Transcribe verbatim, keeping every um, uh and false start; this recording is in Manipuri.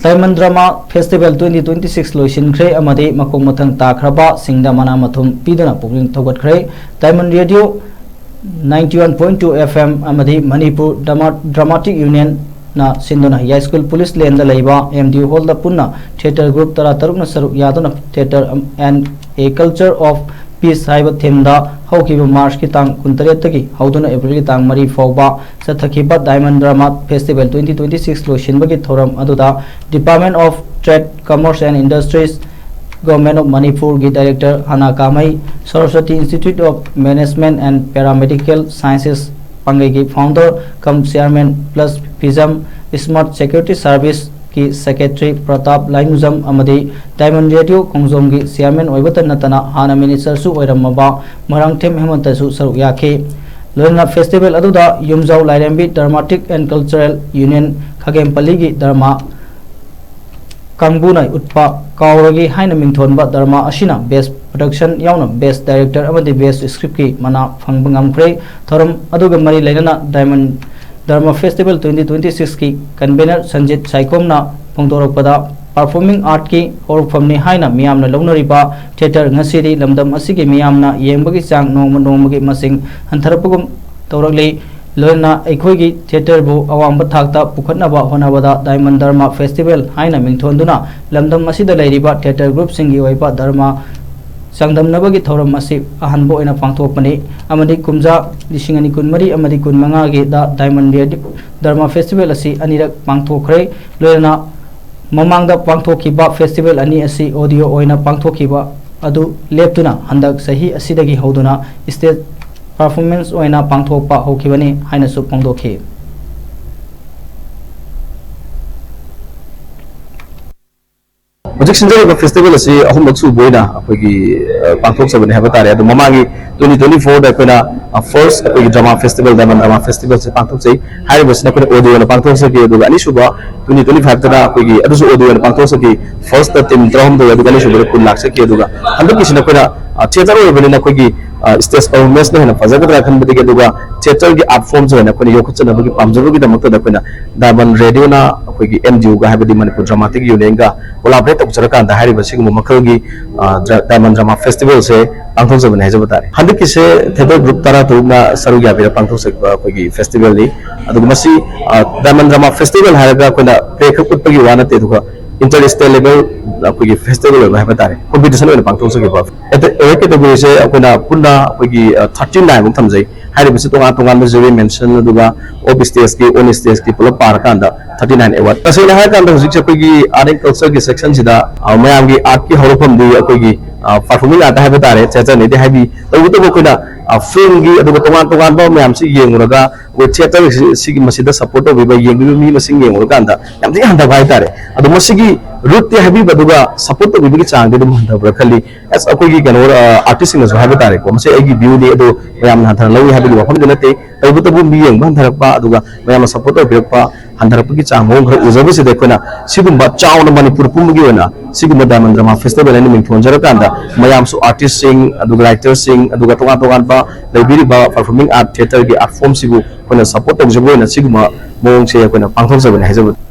Diamond Drama Festival twenty twenty-six ꯂꯣꯏꯁꯤꯟꯈ꯭ꯔꯦ ꯑꯃꯗꯤ ꯃꯈꯣꯡ ꯃꯊꯪ ꯇꯥꯈ꯭ꯔꯕꯁꯤꯡꯗ ꯃꯅꯥ ꯃꯊꯨꯝ ꯄꯤꯗꯨꯅ ꯄꯨꯛꯅꯤꯡ ꯊꯧꯒꯠꯈ꯭ꯔꯦ꯫ Diamond Radio ninety one point two F M ꯑꯃꯗꯤ Manipur Drama-, Dramatic Unionꯅ ꯁꯤꯟꯗꯨꯅ ꯌꯥꯏꯁ꯭ꯀꯨꯜ ꯄꯨꯂꯤꯁ ꯂꯦꯟꯗ ꯂꯩꯕ M D U Hallꯗ ꯄꯨꯟꯅ theatre group ꯇꯔꯥꯇꯔꯨꯛꯅ ꯁꯔꯨꯛ ꯌꯥꯗꯨꯅ Theatre and a Culture of Peace ꯍꯥꯏꯕ themeꯗ ꯍꯧꯈꯤꯕ ꯃꯥꯔꯆꯀꯤ ꯇꯥꯡ ꯀꯨꯟꯇꯔꯦꯠꯇꯒꯤ ꯍꯧꯗꯨꯅ ꯑꯦꯄ꯭ꯔꯤꯜꯒꯤ ꯇꯥꯡ ꯃꯔꯤ ꯐꯥꯎꯕ ꯆꯠꯊꯈꯤꯕ Diamond Drama Festival twenty twenty-six ꯂꯣꯏꯁꯤꯟꯕꯒꯤ ꯊꯧꯔꯝ ꯑꯗꯨꯗ Department of Trade, Commerce and Industries, Government of Manipurꯒꯤ Director ꯍꯥꯅꯥ ꯀꯥꯃꯩ, Saraswati Institute of Management and Paramedical Sciences ꯄꯥꯡꯒꯩꯒꯤ founder cum chairman plus PHISM Smart Security Serviceꯀꯤ secretary Pratap ꯂꯥꯏꯃꯨꯖꯝ ꯑꯃꯗꯤ Diamond Radio ꯈꯣꯡꯖꯣꯝꯒꯤ chairman ꯑꯣꯏꯕꯇ ꯅꯠꯇꯅ ꯍꯥꯟꯅ ministerꯁꯨ ꯑꯣꯏꯔꯝꯃꯕ ꯃꯣꯏꯔꯥꯡꯊꯦꯝ ꯍꯦꯃꯟꯇꯁꯨ ꯁꯔꯨꯛ ꯌꯥꯈꯤ꯫ ꯂꯣꯏꯅꯅ festival ꯑꯗꯨꯗ ꯌꯨꯝꯖꯥꯎ ꯂꯥꯏꯔꯦꯝꯕꯤ Dramatic and Cultural Union ꯈꯥꯒꯦꯝꯄꯜꯂꯤꯒꯤ drama ꯀꯥꯡꯕꯨꯅ ꯎꯠꯄ ꯀꯥꯎꯔꯒꯦ ꯍꯥꯏꯅ ꯃꯤꯡꯊꯣꯟꯕ drama ꯑꯁꯤꯅ best production ꯌꯥꯎꯅ best director ꯑꯃꯗꯤ best scriptꯀꯤ ꯃꯅꯥ ꯐꯪꯕ ꯉꯝꯈ꯭ꯔꯦ꯫ ꯊꯧꯔꯝ ꯑꯗꯨꯒ ꯃꯔꯤ ꯂꯩꯅꯅ Diamond Drama Festival twenty twenty-sixꯀꯤ convener Sanjit ꯁꯥꯏꯈꯣꯝꯅ ꯐꯣꯡꯗꯣꯔꯛꯄꯗ, performing artꯀꯤ ꯍꯧꯔꯛꯐꯝꯅꯤ ꯍꯥꯏꯅ ꯃꯤꯌꯥꯝꯅ ꯂꯧꯅꯔꯤꯕ theatre ꯉꯁꯤꯗꯤ ꯂꯝꯗꯝ ꯑꯁꯤꯒꯤ ꯃꯤꯌꯥꯝꯅ ꯌꯦꯡꯕꯒꯤ ꯆꯥꯡ ꯅꯣꯡꯃ ꯅꯣꯡꯃꯒꯤ ꯃꯁꯤꯡ ꯍꯟꯊꯔꯛꯄꯒꯨꯝ ꯇꯧꯔꯛꯂꯤ꯫ ꯂꯣꯏꯅꯅ ꯑꯩꯈꯣꯏꯒꯤ theatreꯕꯨ ꯑꯋꯥꯡꯕ ꯊꯥꯛꯇ ꯄꯨꯈꯠꯅꯕ ꯍꯣꯠꯅꯕꯗ Diamond Drama Festival ꯍꯥꯏꯅ ꯃꯤꯡꯊꯣꯟꯗꯨꯅ ꯂꯝꯗꯝ ꯑꯁꯤꯗ ꯂꯩꯔꯤꯕ theatre groupꯁꯤꯡꯒꯤ ꯑꯣꯏꯕ drama ꯆꯥꯡꯗꯝꯅꯕꯒꯤ ꯊꯧꯔꯝ ꯑꯁꯤ ꯑꯍꯥꯟꯕ ꯑꯣꯏꯅ ꯄꯥꯡꯊꯣꯛꯄꯅꯤ ꯑꯃꯗꯤ ꯀꯨꯝꯖꯥ ꯂꯤꯁꯤꯡ ꯑꯅꯤ ꯀꯨꯟꯃꯔꯤ ꯑꯃꯗꯤ ꯀꯨꯟꯃꯉꯥꯒꯤꯗ Diamond Radio Drama Festival ꯑꯁꯤ ꯑꯅꯤꯔꯛ ꯄꯥꯡꯊꯣꯛꯈ꯭ꯔꯦ꯫ ꯂꯣꯏꯅꯅ ꯃꯃꯥꯡꯗ ꯄꯥꯡꯊꯣꯛꯈꯤꯕ festival ꯑꯅꯤ ꯑꯁꯤ audio ꯑꯣꯏꯅ ꯄꯥꯡꯊꯣꯛꯈꯤꯕ ꯑꯗꯨ ꯂꯦꯞꯇꯨꯅ ꯍꯟꯗꯛ ꯆꯍꯤ ꯑꯁꯤꯗꯒꯤ ꯍꯧꯗꯨꯅ stage performance ꯑꯣꯏꯅ ꯄꯥꯡꯊꯣꯛꯄ ꯍꯧꯈꯤꯕꯅꯤ ꯍꯥꯏꯅꯁꯨ ꯐꯣꯡꯗꯣꯛꯈꯤ꯫ ꯍꯧꯖꯤꯛ ꯁꯤꯟꯖꯔꯤꯕ festival ꯑꯁꯤ ꯑꯍꯨꯝꯂꯛ ꯁꯨꯕ ꯑꯣꯏꯅ ꯑꯩꯈꯣꯏꯒꯤ, ꯑ, ꯄꯥꯡꯊꯣꯛꯆꯕꯅꯤ ꯍꯥꯏꯕ ꯇꯥꯔꯦ꯫ ꯑꯗꯣ ꯃꯃꯥꯡꯒꯤ ꯇ꯭ꯋꯦꯟꯇꯤ ꯇ꯭ꯋꯦꯟꯇꯤ ꯐꯣꯔꯗ ꯑꯩꯈꯣꯏꯅ ꯐꯥꯔꯁ ꯑꯩꯈꯣꯏꯒꯤ ꯗ꯭ꯔꯃꯥ ꯐꯦꯁꯇꯤꯚꯦꯜ, ꯗꯥꯏꯃꯟ ꯗ꯭ꯔꯃꯥ ꯐꯦꯁꯇꯤꯚꯦꯜꯁꯦ ꯄꯥꯡꯊꯣꯛꯆꯩ꯫ ꯍꯥꯏꯔꯤꯕꯁꯤꯅ ꯑꯩꯈꯣꯏꯅ ꯑꯣꯗꯤꯑꯣꯅ ꯄꯥꯡꯊꯣꯛꯆꯈꯤ, ꯑꯗꯨꯒ ꯑꯅꯤꯁꯨꯕ ꯇ꯭ꯋꯦꯟꯇꯤ ꯇ꯭ꯋꯦꯟꯇꯤ ꯐꯥꯏꯚꯇꯅ ꯑꯩꯈꯣꯏꯒꯤ ꯑꯗꯨꯁꯨ ꯑꯣꯗꯤꯑꯣꯅ ꯄꯥꯡꯊꯣꯛꯆꯈꯤ꯫ ꯐꯥꯔꯁꯇ ꯇꯤꯝ ꯇꯔꯥꯍꯨꯝꯗꯣꯏ, ꯑꯗꯨꯒ ꯑꯅꯤꯁꯨꯕꯗ ꯀꯨꯟ ꯂꯥꯛꯆꯈꯤ꯫ ꯑꯗꯨꯒ ꯍꯟꯗꯛꯀꯤꯁꯤꯅ ꯑꯩꯈꯣꯏꯅ ꯊꯤꯌꯦꯇꯔ ꯑꯣꯏꯕꯅꯤꯅ ꯑꯩꯈꯣꯏꯒꯤ ꯁ꯭ꯇꯦꯖ ꯄꯔꯐꯣꯔꯃꯦꯟꯁꯅ ꯍꯦꯟꯅ ꯐꯖꯒꯗ꯭ꯔꯥ ꯈꯟꯕꯗꯒꯤ, ꯑꯗꯨꯒ ꯊꯤꯌꯦꯇꯔꯒꯤ ꯑꯥꯔꯠ ꯐꯣꯔꯝꯁꯦ ꯍꯦꯟꯅ ꯑꯩꯈꯣꯏꯅ ꯌꯣꯛꯈꯠꯆꯅꯕꯒꯤ ꯄꯥꯝꯖꯕꯒꯤꯗꯃꯛꯇꯗ ꯑꯩꯈꯣꯏꯅ ꯗꯥꯏꯃꯟ ꯔꯦꯗꯤꯑꯣꯅ ꯑꯩꯈꯣꯏꯒꯤ ꯑꯦꯝ ꯗꯤ ꯌꯨꯒ, ꯍꯥꯏꯕꯗꯤ ꯃꯅꯤꯄꯨꯔ ꯗ꯭ꯔꯃꯥꯇꯤꯛ ꯌꯨꯅꯤꯌꯟꯒ ꯀꯣꯂꯥꯕꯣꯔꯦꯠ ꯇꯧꯖꯔꯀꯥꯟꯗ ꯍꯥꯏꯔꯤꯕ ꯁꯤꯒꯨꯝꯕ ꯃꯈꯜꯒꯤ, ꯑ, ꯗ꯭ꯔ-, ꯗꯥꯏꯃꯟ ꯗ꯭ꯔꯃꯥ ꯐꯦꯁꯇꯤꯚꯦꯜꯁꯦ ꯄꯥꯡꯊꯣꯛꯆꯕꯅꯦ ꯍꯥꯏꯖꯕ ꯇꯥꯔꯦ꯫ ꯍꯟꯗꯛꯀꯤꯁꯦ ꯊꯤꯌꯦꯇꯔ ꯒ꯭ꯔꯨꯞ ꯇꯔꯥ ꯇꯔꯨꯛꯅ ꯁꯔꯨꯛ ꯌꯥꯕꯤꯔ ꯄꯥꯡꯊꯣꯛꯆꯈꯤꯕ ꯑꯩꯈꯣꯏꯒꯤ ꯐꯦꯁꯇꯤꯚꯦꯜꯅꯤ꯫ ꯑꯗꯨꯒ ꯃꯁꯤ, ꯑ, ꯗꯥꯏꯃꯟ ꯗ꯭ꯔꯃꯥ ꯐꯦꯁꯇꯤꯚꯦꯜ ꯍꯥꯏꯔꯒ ꯑꯩꯈꯣꯏꯅ ꯄ꯭ꯔꯦ ꯈꯛ ꯎꯠꯄꯒꯤ ꯋꯥ ꯅꯠꯇꯦ, ꯑꯗꯨꯒ ꯏꯟꯇꯔ ꯁ꯭ꯇꯦꯠ ꯂꯦꯚꯦꯜ ꯑꯩꯈꯣꯏꯒꯤ ꯐꯦꯁꯇꯤꯚꯦꯜ ꯑꯣꯏꯕ ꯍꯥꯏꯕ ꯇꯥꯔꯦ, ꯀꯣꯝꯄꯤꯇꯤꯁꯟ ꯑꯣꯏꯅ ꯄꯥꯡꯊꯣꯛꯆꯈꯤꯕ꯫ ꯑꯦꯋꯥꯔꯗ ꯀꯦꯇꯦꯒꯣꯔꯤꯁꯦ ꯑꯩꯈꯣꯏꯅ ꯄꯨꯟꯅ ꯑꯩꯈꯣꯏꯒꯤ, ꯑ, ꯊꯥꯔꯇꯤ ꯅꯥꯏꯟꯃꯨꯛ ꯊꯝꯖꯩ꯫ ꯍꯥꯏꯔꯤꯕꯁꯤ ꯇꯣꯉꯥꯟ ꯇꯣꯉꯥꯟꯕ ꯖꯨꯔꯤ ꯃꯦꯟꯁꯟ, ꯑꯗꯨꯒ ꯑꯣꯐ ꯁ꯭ꯇꯦꯖꯀꯤ, ꯑꯣꯟ ꯁ꯭ꯇꯦꯖꯀꯤ ꯄꯨꯂꯞ ꯄꯥꯔꯀꯥꯟꯗ ꯊꯥꯔꯇꯤ ꯅꯥꯏꯟ ꯑꯦꯋꯥꯔꯗ꯫ ꯇꯁꯦꯡꯅ ꯍꯥꯏꯔꯀꯥꯟꯗ ꯍꯧꯖꯤꯛꯁꯦ ꯑꯩꯈꯣꯏꯒꯤ ꯑꯥꯔꯠ ꯑꯦꯟ ꯀꯜꯆꯔꯒꯤ ꯁꯦꯛꯁꯟꯁꯤꯗ, ꯑ, ꯃꯌꯥꯝꯒꯤ ꯑꯥꯔꯠꯀꯤ ꯍꯧꯔꯛꯐꯝꯗꯤ ꯑꯩꯈꯣꯏꯒꯤ, ꯑ, ꯄꯔꯐꯣꯔꯃꯤꯡ ꯑꯥꯔꯠ ꯍꯥꯏꯕ ꯇꯥꯔꯦ, ꯊꯤꯌꯦꯇꯔꯅꯤꯗꯤ ꯍꯥꯏꯕꯤ꯫ ꯇꯧꯕꯇꯕꯨ ꯑꯩꯈꯣꯏꯅ, ꯑ, ꯐꯤꯜꯝꯒꯤ ꯑꯗꯨꯒ ꯇꯣꯉꯥꯟ ꯇꯣꯉꯥꯟꯕ ꯃꯌꯥꯝꯁꯤ ꯌꯦꯡꯉꯨꯔꯒ ꯑꯩꯈꯣꯏ ꯊꯤꯌꯦꯇꯔ ꯁꯤꯒꯤ ꯃꯁꯤꯗ ꯁꯞꯄꯣꯔꯠ ꯇꯧꯕꯤꯕ, ꯌꯦꯡꯕꯤꯕ ꯃꯤ ꯃꯁꯤꯡ ꯌꯦꯡꯉꯨꯔꯀꯥꯟꯗ ꯌꯥꯝ ꯊꯤꯅ ꯍꯟꯊꯕ ꯍꯥꯏꯇꯥꯔꯦ꯫ ꯑꯗꯣ ꯃꯁꯤꯒꯤ ꯔꯨꯠꯇꯤ ꯍꯥꯏꯕꯤꯕ ꯑꯗꯨꯒ ꯁꯞꯄꯣꯔꯠ ꯇꯧꯕꯤꯕꯒꯤ ꯆꯥꯡꯗꯤ ꯑꯗꯨꯝ ꯍꯟꯊꯕ꯭ꯔꯥ ꯈꯜꯂꯤ꯫ ꯑꯁ, ꯑꯩꯈꯣꯏꯒꯤ ꯀꯩꯅꯣ, ꯑ, ꯑꯥꯔꯇꯤꯁꯁꯤꯡꯅꯁꯨ ꯍꯥꯏꯕ ꯇꯥꯔꯦꯀꯣ, ꯃꯁꯤ ꯑꯩꯒꯤ ꯚ꯭ꯌꯨꯅꯤ, ꯑꯗꯣ ꯃꯌꯥꯝꯅ ꯍꯟꯊꯅ ꯂꯧꯏ ꯍꯥꯏꯕꯒꯤ ꯋꯥꯐꯝꯗꯤ ꯅꯠꯇꯦ꯫ ꯇꯧꯕꯇꯕꯨ ꯃꯤ ꯌꯦꯡꯕ ꯍꯟꯊꯔꯛꯄ, ꯑꯗꯨꯒ ꯃꯌꯥꯝꯅ ꯁꯞꯄꯣꯔꯠ ꯇꯧꯕꯤꯔꯛꯄ ꯍꯟꯊꯔꯛꯄꯒꯤ ꯆꯥꯡ ꯃꯑꯣꯡ ꯈꯔ ꯎꯖꯕꯁꯤꯗ ꯑꯩꯈꯣꯏꯅ ꯁꯤꯒꯨꯝꯕ ꯆꯥꯎꯅ ꯃꯅꯤꯄꯨꯔ ꯄꯨꯝꯕꯒꯤ ꯑꯣꯏꯅ ꯁꯤꯒꯨꯝꯕ ꯗꯥꯏꯃꯟ ꯗ꯭ꯔꯃꯥ ꯐꯦꯁꯇꯤꯚꯦꯜ ꯍꯥꯏꯅ ꯃꯤꯡꯊꯣꯟꯖꯔꯀꯥꯟꯗ ꯃꯌꯥꯝꯁꯨ, ꯑꯥꯔꯇꯤꯁꯁꯤꯡ, ꯑꯗꯨꯒ ꯔꯥꯏꯇꯔꯁꯤꯡ, ꯑꯗꯨꯒ ꯇꯣꯉꯥꯟ ꯇꯣꯉꯥꯟꯕ ꯂꯩꯕꯤꯔꯤꯕ ꯄꯔꯐꯣꯔꯃꯤꯡ ꯑꯥꯔꯠ ꯊꯤꯌꯦꯇꯔꯒꯤ ꯑꯥꯔꯠ ꯐꯣꯔꯝꯁꯤꯕꯨ ꯑꯩꯈꯣꯏꯅ ꯁꯞꯄꯣꯔꯠ ꯇꯧꯖꯕ ꯑꯣꯏꯅ ꯁꯤꯒꯨꯝꯕ ꯃꯑꯣꯡꯁꯦ ꯑꯩꯈꯣꯏꯅ ꯄꯥꯡꯊꯣꯛꯆꯕꯅꯤ ꯍꯥꯏꯖꯕ꯫